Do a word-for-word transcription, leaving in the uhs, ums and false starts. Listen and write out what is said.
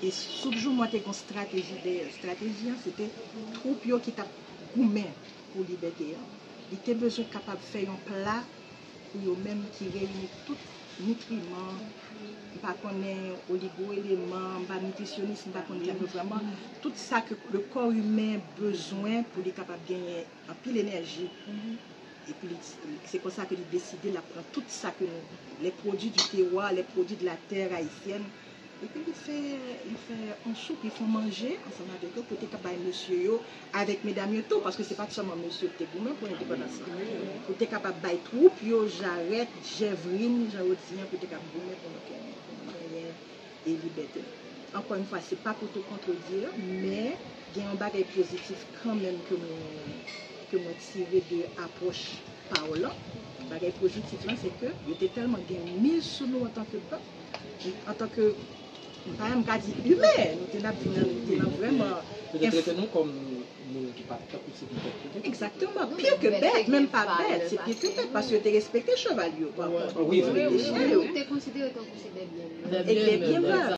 E Soup Joumou an te gen yon strateji dèyè l. Strateji an, se te twoup yo ki t ap goumen pou libète an. Li te bezwen kapab fè yon pla pou yo menm ki reyini tout nitriman, m pa konnen oligo eleman, m pa nitrisyonis, m pa konn tèm yo vrèman, tout sa ke le corps humain bezwen pou li kapab genyen anpil enèji. Epi li, se konsa ke li deside l ap pran tout sa ke nou, les produits du terroir, les produits de la terre haïtienne. Epi li fè, li fè yon soup, li fè yon manje ansanm avèk yo pou te ka bay mesye yo, avèk medam yo tou, paske se pa t sèlman mesye ki te goumen pou endepandans lan. Pou te kapab bay twoup yo, jarèt, jèvrin, jan yo di an, pou te ka goumen pou nou genyen, pou nou genyen e libète. Ankò yon fwa, se pa pou te kontredire, men gen yon bagay pozitif kanmenm ke mwen, ke mwen tire de apwòch pa w lan. Bagay pozitif lan, se ke yo te tèlman gen miz sou nou antanke pèp, antanke, m pa menm ka di imen, nou te n ap viv nan, nou te nan vrèman Yo te trete nou kòm moun ki pa t tankou se ki bèt yo te. Exactement, pire que bête, même pas bête, c'est pire que bête, parce que yo te respekte cheval yo, pa kont. Oui, oui, oui. Yo te konsidere tankou se de byen. Des biens meubles.